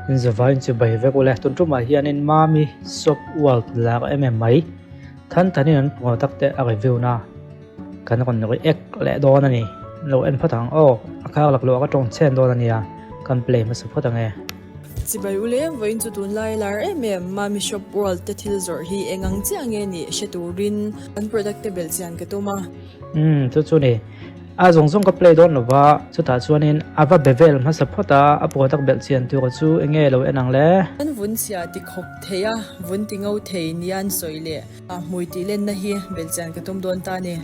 In zavaiin chibai vek ule. Tun tumah hianin Mami Soap World lar em em mai. Than thanin an product te a review na kan rawn react leh dawn a ni. Lo en phawt ang aw, a khar laklawh ka tawng chhen dawn a nia, kan play hmasa phawt ang e. Chibai ule, vawiin chu tunlai lar em em Mami Shop World te thil zawrh hi eng ang chiah nge nih hre turin an product te belh chian ka tum a. Umm chu chu ni. A zawng zawng ka play dawn lova, chutah chuanin a va be vel hmasa phawt a, a product belh chian tur chu enge lo en ang le? An vun chhia ti khawk thei a, vun ti ngo thei nia an sawi leh a hmui tih lenna hi belh chian ka tum dawn ta a ni.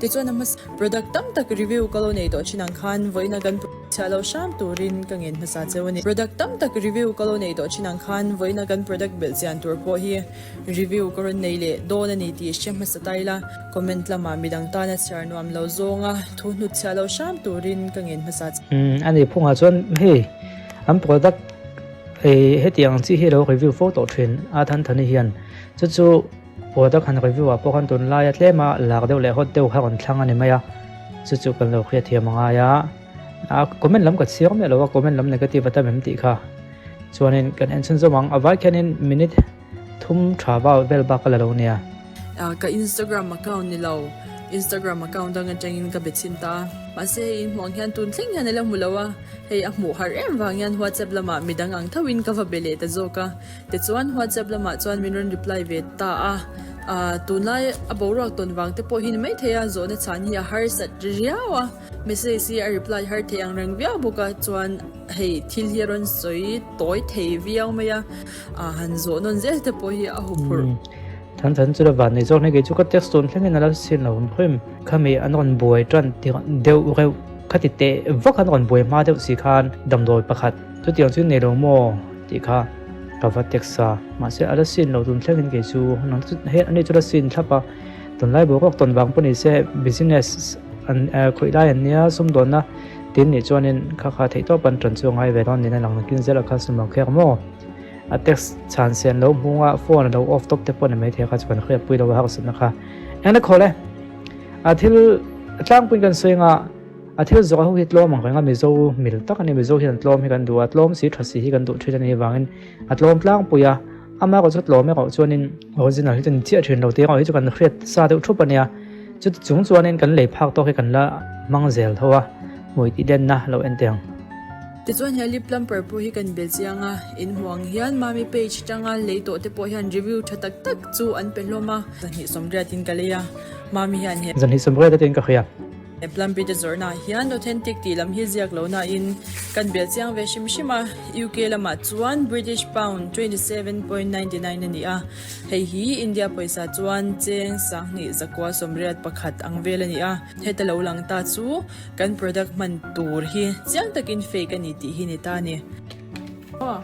Tichuan a hmasa product tam tak review ka lo nei tawh thin ang khan vawiina kan chhia lo hram turin ka ngen hmasa cheu a ni. Product tam tak review ka lo nei tawh thin ang khan vawiina kan product belh chian tur pawh hi Review ka rawn nei leh dawn a ni tih hre hmasa ta ila, comment lamah midang tana chhiar nuam lo zawnga thu hnut chhiah lo hram turin ka ngen hmasa che. Umm a ni phungah chuan hei an product ei heti ang chi hi lo review fo tawh thin a than thani hian chu chu product han review ah pawh khan tunlaia tlema lak deuh leh hot deuh kha rawn thlang a ni mai a chu chu kan lo hriatthiam a ngai a a comment lam ka chhiar miah lo a comment lam negative a tam em tih kha chuanin kan en chhunzawm ang a vai khianin minute Thum tha vau vel bak a la lo nia. Ka Instagram account ni lo, Instagram account dang atangin ka be chhin ta a. Mahse hei in hmuh ang hian tun thleng hian a la hmu lo a, hei a hmuh harh em vang hian WhatsApp lamah midang ang tho in ka va be leh ta zawk a. Tichuan WhatsApp lamah chuan min rawn reply ve ta a, tunlai a boruak tawn vang te pawh hi ni maithei a, zawhna chhan hi a harsat riau a, message hi a reply har thei ang reng viau bawk a, chuan hei thil hi a rawn sawi tawi thei viau mai a. A han zawh nawn zel te pawh hi a hu phurh. Than than chu la van nei zawk hle kei chu ka text tawn thleng in a la sin lo hrim. Khami an rawn buai tan tirh deuh reuh khati teh vak an rawn buai hma deuh si khan damdawi pakhat chutiang chu nei lo maw tih kha ka va text a mahse a la sin lo tun thleng in kei chu nang chu he ani chu la sin thlap a tunlai boruak tawn vang pawh ni se business an khawih lai an nia sumdawnna tin nih chuanin kha kha theihtawp an tan chu a ngai ve dawn niin a lang nakin zel a kha sum ang kher maw. A text chhan sen lo hmung a, phone a lo off tawp te pawh ni maithei kha chu kan hriat pui lo a harsatna kha. Engla khawl e, a thil tlangpuiin kan sawi anga a thil zawh ho hi tlawm ang reng a, Mizo mil tak a ni, Mizo hian tlawm hi kan duh a, tlawm si tha si hi kan duh thin a nih avangin a tlawm tlangpui a, ama erawh chu tlawm erawh chuanin original hi chu ni chiah thin lo tih erawh hi chu kan hriat sa deuh thup a nia, chuti chung chuanin kan lei phak tawk hi kan la hmang zel tho a, hmui tih lenna lo en teh ang. Tichuan he lip plumper pawh hi kan bel chiang a, in hmuh ang hian Mami page tanga lei tawh te pawh hian review tha tak tak chu an pe hlawm a. Zahnih sawmriat in ka lei a, Mami hian he. Zahnih sawmriat atin ka hria. He plumper te zawrhna ah hian authentic tih lam hi ziak lo na in kan bel chiang ve hrim hrim a, UK lamah chuan British pound 27.99 a ni a, hei hi India pawisa chuan cheng sanghnih zakua 81 ang vel a ni a, heta lo lang ta chu. Kan product hman tur hi chiang takin fake a ni tih hi ni ta a ni. Aw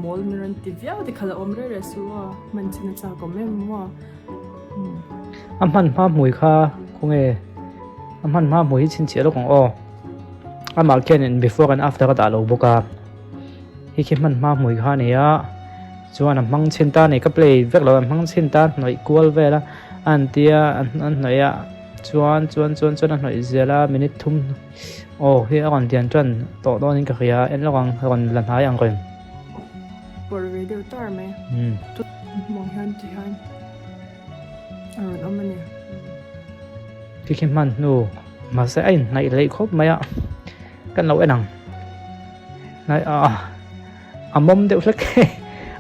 mawl min rawn ti viau te kha la awm reng reng su aw hman chin a chak awm em maw. A hman hma hmui kha khawnge a hman hma hmui hi chhinchhiah lawk ang aw. Amah khianin before and after a dah lo bawk a. Hei khi hman hma hmui kha a ni a chuan a hmang chhin ta a ni ka play vek lo a hmang chhin ta a hnawih kual vel a a han tia an hnawih a chuan chuan chuan chuan a hnawih zel a minute thum aw hei a rawn lian tan tawh dawn in ka hria en lawk ang rawn la hnai ang reng. Pawrh ve deuh tar mai hmuh hian ti hian a rawn awm a ni. Khi khi hman hnu mahse a inhnaih leh khawp mai a. Kan lo en ang. Nai a a mawm deuh hlek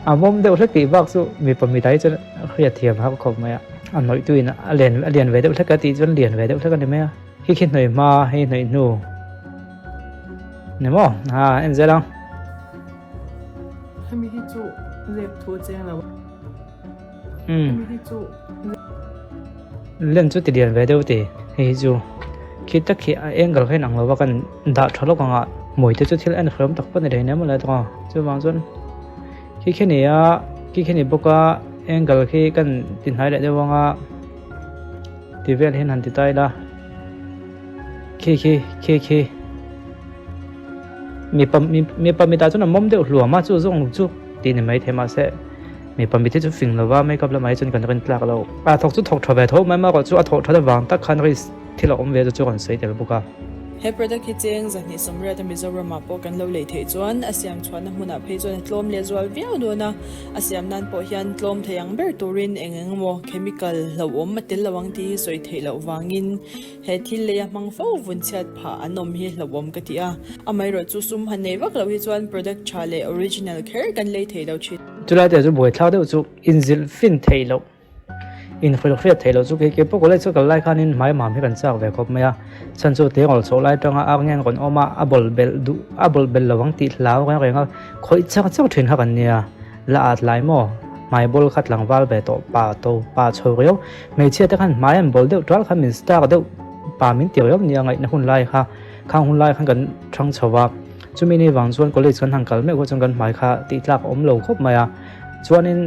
a mawm deuh hlek tih bak chu mipa midai chuan hriat thiam har khawp mai a. A hnawih tuin a len a lian ve deuh hlek a tih chuan lian ve deuh hlek a ni mai a. Khi khi hnawih hma hei hnawih hnu ni maw ha en zel ang. Hemi hi chu zep thu a cheng lo. Hemi hi chu. Len chu ti lian ve deuh ti hei hi chu khi tak khi a angle kha inang lova kan dah tha lawk ang a hmui te chu thil en hreawm tak pawh ni reng emaw le tawng a chuvang chuan khi khi ni a khi khi ni bawk a angle khi kan ti hnai leh deuh ang a ti vel hian han ti ta ila khi khi khi khi mipa mipa mitah chuan a mawm deuh hluam a chu zawng chu tih ni maithei mahse. Mipa mitthi chu fing lova makeup lamah hi chuan kan rin tlak lo. A thawk chu thawk tha ve tho mai marawh chu a thawh that avang tak khan risk thil a awm ve chu chu kan sawi tel bawk a. He product hi cheng 280 a Mizoramah pawh kan lo lei theih chuan a siam chhuahna hmunah phei chuan a tlawm leh zual viau dawn a, a siam nan pawh hian tlawm thei ang ber turin eng eng emaw chemical hlauhawm a tel lo ang tih hi sawi theih loh vangin he thil leia hmang fo vun chhiat phah an awm hi hlauhawm ka ti a. Amaherawh chu sum han nei vak loh hi chuan product tha leh original kher kan lei thei lo thin. Chulai te chu buaithlak deuh chu inzilh fin theih loh. Inhrilh hriat theih loh chu kei kei pawh college ka kal lai khanin hmai mam hi kan chak ve khawp mai a, chhan chu tengawlh chhoh lai atanga ak nge an rawn awm a, a bawlh belh duh a bawlh belh lo ang tih hlau reng reng a, khawih chak chak thin kha kan nia, la at lai maw? Hmai bawl kha tlangval ve tawh pa to pa chho riau, hmeichhia te khan hmai an bawl deuh tual kha min star deuh pa min ti riau nia ngaihna hun lai kha khang hun lai khan kan thang chho va, chumi ni vang chuan college kan han kal meuh kha chuan kan hmai kha tih tlak a awm lo khawp mai a, chuanin.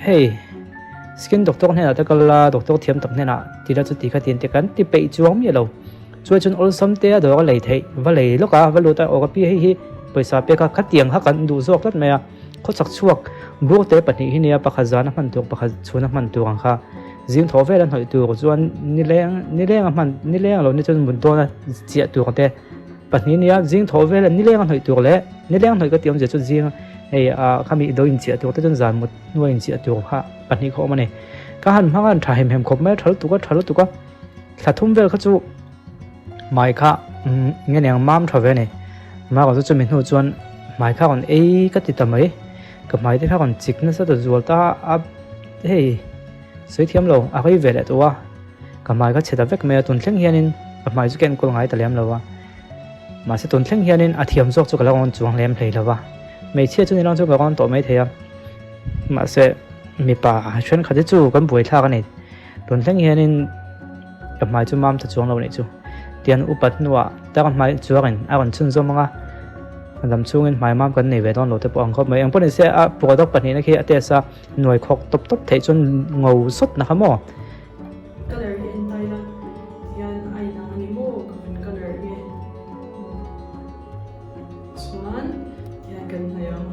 Hei skin doctor hnenah te kal la, doctor thiam tak hnenah ti la chuti kha tin te kan ti peih chuang miah lo. Chuai chuan awlsam te a dawr a lei theih, va lei lawk a, va lut a, aw ka pi hei hi pawisa pek a, khatiang kha kan duh zawk tlat mai a. Khawchhak chhuak bur te pahnih hi nia, pakhat zan a hman tur, pakhat chhun a hman tur ang kha. Zing thaw vel a hnawih tur chuan nileng nileng a hman nileng lo ni chuan mut dawn a chiah tur te pahnih nia, zing thaw vel a nileng a hnawih tur leh nileng hnawih ka tih awmzia chu zing Hei ah khami i do inchiah tur te chuan zan mut hnuai inchiah tur kha pahnih kha awm a ni. Ka han hmang a an tha hem hem khawp mai a, tha lutuk a, tha lutuk a. Thla thum vel kha chu hmai kha nge niang mam tha ve a ni. Hma kawt chu chumi hnu chuan hmai kha rawn ei ka ti ta mai. Ka hmai te kha rawn chik nasa ta zual ta a, hei sawi thiam lo a rei ve leh tawh a. Ka hmai kha chhe ta vek mai a, tun thleng hianin ka hmai chu ka enkawl ngai ta lem lo a. Mahse tun thleng hianin a thiam zawk chu ka la rawn chuang lem hlei lo va, hmeichhia chu nilang chu ka rawn tawh mai thei a, mahse mipa thenkhat hi chu kan buaithlak a ni. Tun thleng hianin ka hmai chu mam ta chuang lo nih chu tian upat hnuah tak a hmai chuangin a rawn chhunzawm ang a, a dam chhungin hmai mam kan nei ve dawn lo te pawh ang khawp mai. Engpawh nise a product pahnihna khi a test a, nuai khawk tawp tawp theih chuan ngo sawt na kha maw? Colour hi en ta ila hian a inang a ni maw ka vun colour hi chuan tihian kan hnawih ang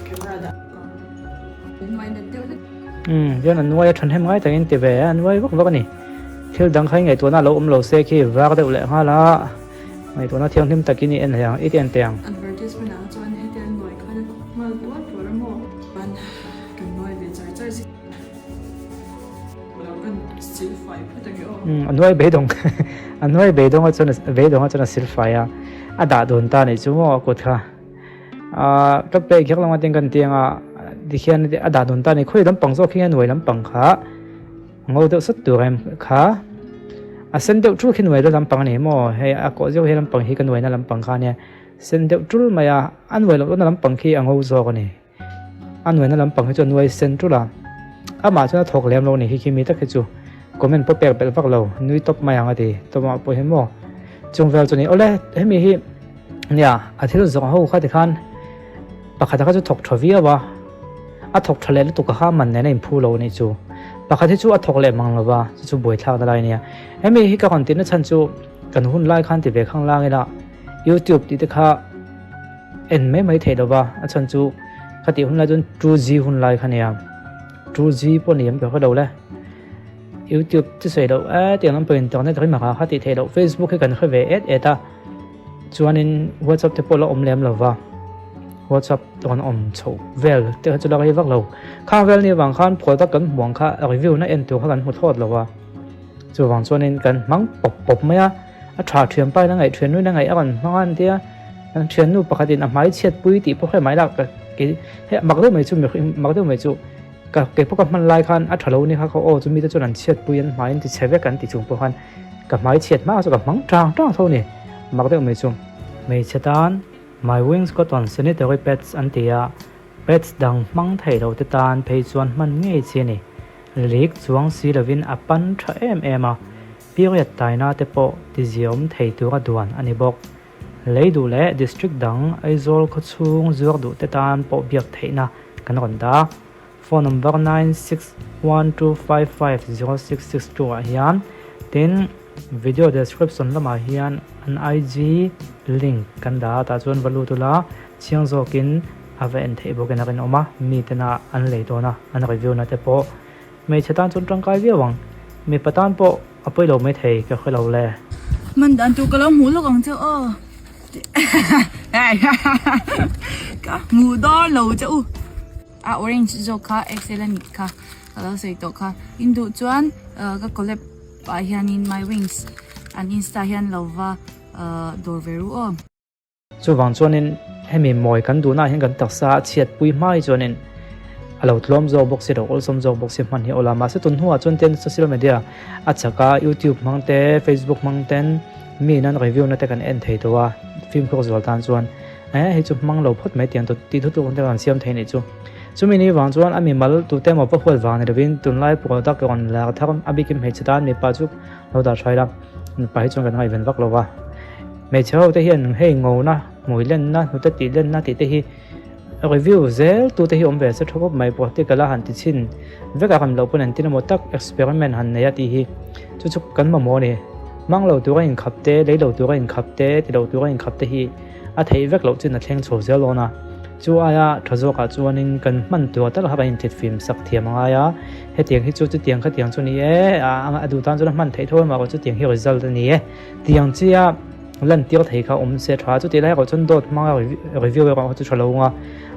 camera dah Umm hian a nuai a thahnem ngai takin ti ve a nuai vak vak a ni thil dang kha i ngaihtuahna a lo awm lo se khi var deuh leh nghal a ngaihtuahna thianghlim takin i en thei ang i ti en teh ang. Advertisement ah chuan hetiang nuai khan a khawp nghal tuar tuar a maw. Kan nuai ve char char si. Lo kan sil fai phawt ange aw. Umm a nuai beidawng a nuai beidawng a chuan beidawng a chuan a sil fai a a dah dun ta anih chu maw a kut kha ah ka pek hiak lama tin kan ti anga tikhian a dah dun ta anih khawi lampang zawk hi nge nuai lampang kha a ngo deuh sawt tur em kha a sen deuh tul khi nuai la lampang ani maw hei a kawh zeuh he lampang hi ka nuai na lampang kha ania sen deuh tul mai a a nuai loh na lampang khi a ngo zawk ani. A nuaina lampang hi chu a nuai sen tul a, amah chuan a thawk lem lo a ni hi khi mi tak hi chu comment pawh pek belh vak lo, nui tawp mai ang a ti, tawmah pawh hi maw chung vel chu a ni. Awle hemi hi nia a thil zawng ho kha tikhan pakhat kha chu thawk tha viau a, a thawk tha leh lutuk a kha man nen a inphu lo a nih chu, pakhat hi chu a thawk leh mang lo va chu chu buaithlak na lai a nia. Hemi hi ka rawn tihna chhan chu kan hun lai khan ti ve khang lang ila youtube tih te kha En mai mai theih lova, a chhan chu ka tih hun lai chuan 2G hun lai kha nia, 2G pawh ni em ka hre lo le, YouTube chu sawi loh e tiang lam pawh internet ri mak a kha tih theih loh, Facebook hi kan hre ve et et a, chuanin WhatsApp te pawh la awm lem lova, WhatsApp rawn awm chhoh vel te kha chu la rei vak lo, khang vel ni avang khan product kan hmuh ang kha review na en tur kha kan hmu thlawt lo a, chuvang chuanin kan hmang pawp pawp mai a. A tha thian pain a ngaih thian nuin a ngaih a rawn hmang a an tia, an thiannu pakhatin a hmai chhiat pui tih pawh hre mai la ka kei he mak deuh mai chu mihring mak deuh mai chu ka kei pawh ka hman lai khan a tha lo ni kha kha aw chu mite chuan an chhiat pui an hmai an ti chhe vek an ti chung pawh khan ka hmai chhiat hma chu ka hmang tang tang tho a ni mak deuh mai chu. Hmeichhe tan My Wings Cotton Sanitary Pads an ti a, pads dang hmang thei lo te tan phei chuan hman ngei chi a ni. Lik chuang si lovin a pan tha em em a, Period taina te pawh tiziaawm thei tura duan a ni bawk. Lei duh leh District dang Aizawl khawchhung zuar duh te tan pawh biak theihna kan rawn dah. Phone number 9612550662 ah hian tin video description lamah hian an IG link kan dah a tah chuan va lut ula chiang zawkin a va en theih bawkin a rinawm a, mi tena an lei dawn a an review na te pawh Hmeichhe tan chuan tangkai viau ang. Mipa tan pawh a pawi lo maithei ka hre lo le. Man dan tur ka lo hmuh lawk ang che aw. Ka hmuh dawn lo che u. A orange zawk kha XL a nih kha ka lo sawi tawh kha. In duh chuan ka collab ah hianin my wings an insta hian lo va dawr ve ru aw. Chuvang chuanin hemi mawi kan duhnaah hian kan taksa a chhiatpui hma hi chuanin a lo tlawm zawk bawk si lo, awlsawm zawk bawk si hman hi a awla. Mahse tun hnuah chuan ten social media a chak a, YouTube hmang te, Facebook hmang ten mi in an review na te kan en thei tawh a, fimkhur zual tan chuan eh hei chu hmang lo phawt mai tiang tih thu tluk te kan siam thei nih chu. Chumi ni vang chuan a mimal tute emaw va huat vang ni lovin tunlai product rawn lar thar a bikin hmeichhe tan mipa chu lo dah tha ila, mipa hi chuan kan ngaihven vak lo va. Hmeichhe ho te hian hei ngona, hmui lenna, hnute tih lenna tih te hi review zel tu te hi awm ve se tha khawp mai practical a han ti chhin vek a kan loh pawn engtin emaw tak experiment han nei a tih hi chu chu kan mamawh a ni. Hmang lo tura inkhap te, lei lo tura inkhap te, ti lo tura inkhap te hi a theih vek loh chin a thleng chho zel dawn a. Chu aia tha zawkah chuanin kan hman tur tak kha kan inthlit fim sak thiam a ngai a, hetiang hi chu chutiang khatiang chu ni e, a duh tan chuan a hman theih tho em a, chutiang hi result a ni e. Tiang chia lantir thei kha awm se tha, chutih lai erawh chuan dawt hmanga review erawh kha chu tha lo anga,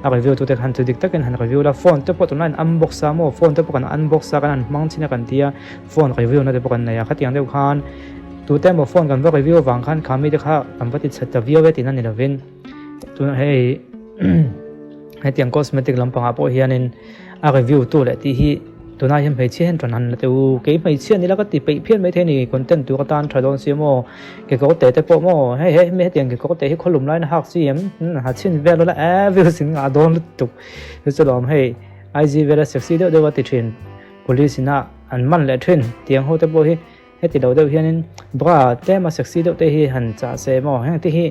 a review tute khan chu dik takin han review la, phone te pawh tunlai an unbox a maw, phone te pawh kan unbox a kan han hmang chin a kan tia, phone review na te pawh kan nei a, khatiang deuh khan tute emaw phone kan va review avang khan kha mite kha kan va ti chhe ta viau e tihna ni lovin tuna hei hetiang cosmetic lampangah pawh hianin a review tu leh tih hi tunah hian hmeichhia hian ṭan han la teh u kei hmeichhia ni la ka ti peih phian maithei a ni content tur atan ṭha dawn si maw kekawr te te pawh maw hei hei hemi hetiang kekawr te hi khawlum lain a hak chi em ha chhin vel ula e views in ngah dawn lutuk chu chu lawm hei IG vela sexy deuh deuh a ti ṭhin police ina an man leh ṭhin tiang ho te pawh hi. Heti lo deuh hianin bra tlema sexy deuh te hi han chah se maw heng te hi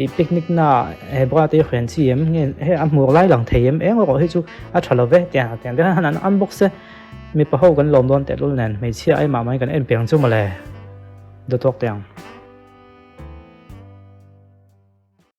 ih picnic na he bra te hi hren chi em nge he a hmur lai lang thei em eng erawh hi chu a tha lo ve tiang tiang te khan han unbox se mipa ho kan lawm dawn tehlul nen hmeichhia ai mah mai kan en piang chu mawle dawtawk teh ang.